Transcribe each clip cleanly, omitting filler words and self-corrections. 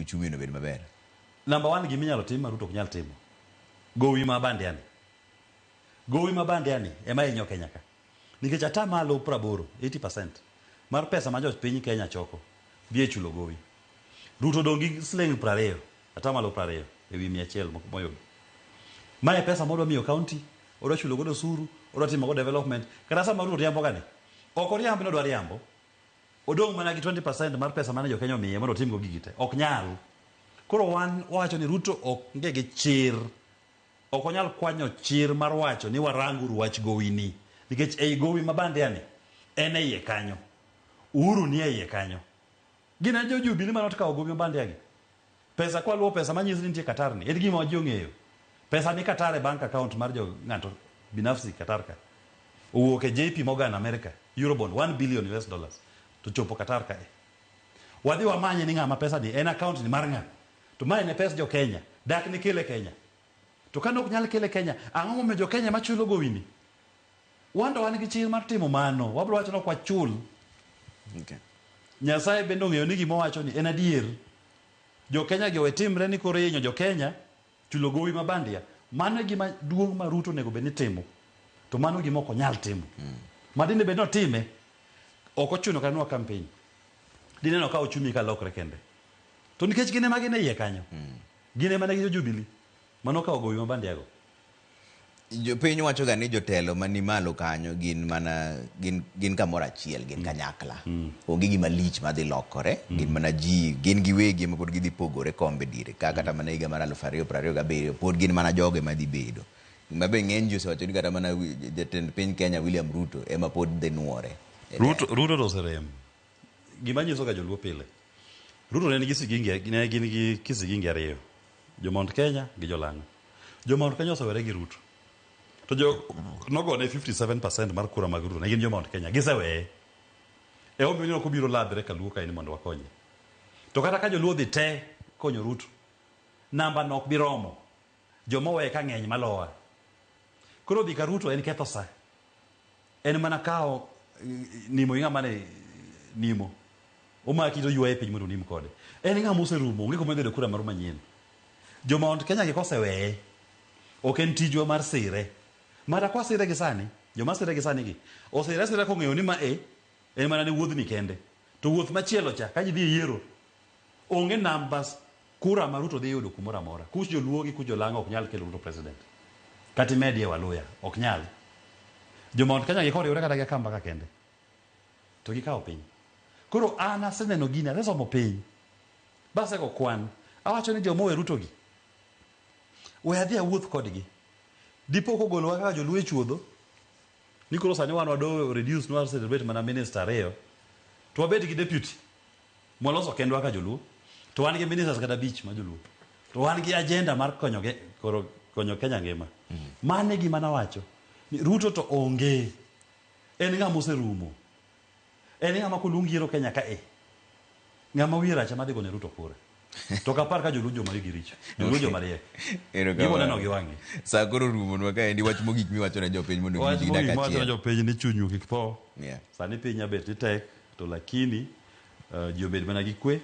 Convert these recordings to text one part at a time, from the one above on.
uchumi no obed maber? Number one, gima inyalo tim ma Ruto ok nyal timo. Gowi ma bandia ni. Gowi ma bandia ni ema hinyo Kenya ka. Nikech ata malo 80, 80% mar pesa ma jo piny Kenya choko dhi e chulo gowi. Ruto odong' gi siling 20, ata malo 20 ewi 100 moyudo. Mae pesa modwa miyo county, odwa chulo godo osuru, odwa timo go development. Kata sama Ruto riambo ga ni, ok oriamb ni odwa riambo. Odong' mana gi 20% mar pesa mane jo Kenya omiye mondo otim go gigi te. Ok nyal. Koro wan wawacho ni Ruto onge gi chir. Ok onyal kwanyo chir mar wacho ni waranguru wach gowi ni. Nikech ei gowi ma bandia ni, en e iye kanyo. Uhuru ni e iye kanyo. Gin e jo Jubilee mane okawo gowi ma bandia gi. Pesa kwaluwo pesa manyiso ni nitie Qatar ni, en gima ji ong'eyo. Pesa ni Qatar e bank account mar jo ng'ato binafsi Qatar ka. Owuok e JP Morgan America, Eurobond, 1 billion US dollars to chopo Qatar kae. Wadhi wamanye ni ng'ama pesa ni en account ni mar ng'a. To mae ne pes jo Kenya, dak ne kele Kenya. To kane ok nyal kele Kenya, ang'o momiyo jo Kenya machulo gowi ni? Wan to wan gi chir mar timo mano. Wabiro wacho ni ok wachul. Okay. Nyasaye bende ong'eyo ni gima owacho ni en adier. Jo Kenya gi owe timre ni koro ihinyo jo Kenya chulo gowi ma bandia. Mano e gima duong' ma Ruto onego bed ni timo. To mano gima ok onyal timo. Ma dine bed ni otime, ok ochuno kata ni wa campaign. Dineno ka uchumi ka lokre kende. To nikech gin ema gin e iye kanyo. Gin ema ne gin jo Jubilee. Mano okawo gowi ma bandia go. Jopiny wacho ga ni jotelo mani malo kanyo gin mana gin, gin kamoro achiel gin kanyakla onge gima lich madhi lokore gin mana ji gin giwegi ema pod gidhi pogore kombe diere ka kata mana higa mar 2027 pod gin mana jogo ema dhi bedo ma be ng'eny ji osewacho ni kata mana jatend piny Kenya William Ruto ema pod dhi nuore e Ruto, Ruto to oserem. Gima nyiso ga joluo pile. Ruto ne nigi sigingi, ne gin gi kisigingi ariyo. Jo Mount Kenya gi jo Lang'o. Jo Mount Kenya osewere gi Ruto. To jo nogone 57% mar kura mag Ruto ne gin jo Mount Kenya. Giseweye. E omiyo ineno kobiro ladhre kaluo kae ni mondo wakonye. To kata ka joluo dhi te konyo Ruto, namba no ok bi romo. Joma oweye ka ng'eny malowa. Koro dhi ka Ruto en ketho sa. En mana kawo nimo gi ng'ama ne nimo. Omaki to ywaye piny mondo onim kode. En ng'ama oserumo, onge kuma idhi yudo kura moro manyien. Jo Mount Kenya gi koseweye, ok en tijwa mar sire. Mata kwasire gi sani, joma sire gi sani gi, osire asira kong'eyo ni ma e, en mana ne wuodhni kende. To wuoth machielo cha, ka ji dhi e yiero, onge numbers kura ma Ruto dhi yudo kumoro amora. Kuch joluo gi kuch jolang'o ok nyal kelo Ruto president. Kata imedie Waluya, ok nyal. Jo Mount Kenya gi koriwre kata gi Akamba ka kende, to gikawo piny. Koro an aseneno gini, asesomo piny, basego kwan. Awacho ni joma owe Ruto gi, we adhi awuoth kodgi. Dipo kogolowa kaka joluo e chuodho, ni koro sani wan wado reduce nwa celebrate mana minister ariyo, to wabed gi deputy mwaloso kendwa kaka joluo, to wan gi ministers kata abich ma joluo, to wan gi agenda mar konyo, koro, konyo Kenya ngima. Mano e gima nawacho, ni Ruto to onge. En ng'ama oserumo. En ng'ama koluong yiero Kenya ka e. Ng'ama wiye rach ema dhi gone Ruto kura. To ok apar ka joluo joma wigi richo. Joluo Okay. joma riek. Erokamano. Gibo neno gi wang'gi. Sa koro rumonwa kaendi wach mogik miwacho ne jopiny mondo Wach giwinj gi mogik dakika mawacho ne achiel. jopiny ni chunyu kik tho. Yeah. Sani piny abet ni tek to lakini ji obed mana gi kwe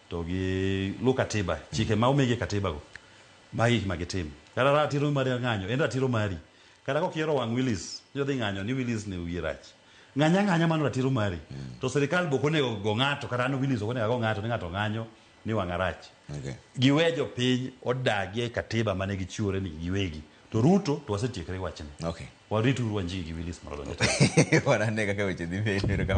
to gi lu katiba. Chike ma omigi e katiba go. Magi gik ma gitim. Kata ratiro mar ng'anyo en ratiro mari. Kata kok ihero wang' Willis, ni odhi ng'anyo ni Willis ni wiye rach. Ng'any ang'anya mano ratiro mari. To sirikal be ok onego go ng'ato kata an Willis ok onego ago ng'ato ni ng'ato ng'anyo ni wang'a rach. Okay. Giwe jopiny odagie katiba mane gichiwore ni giwegi. To Ruto to wasetiekre wachne. Okay. Warit uru Wanjigi gi Willis mondo odonj e telo. Wanane kaka weche dhi bedo.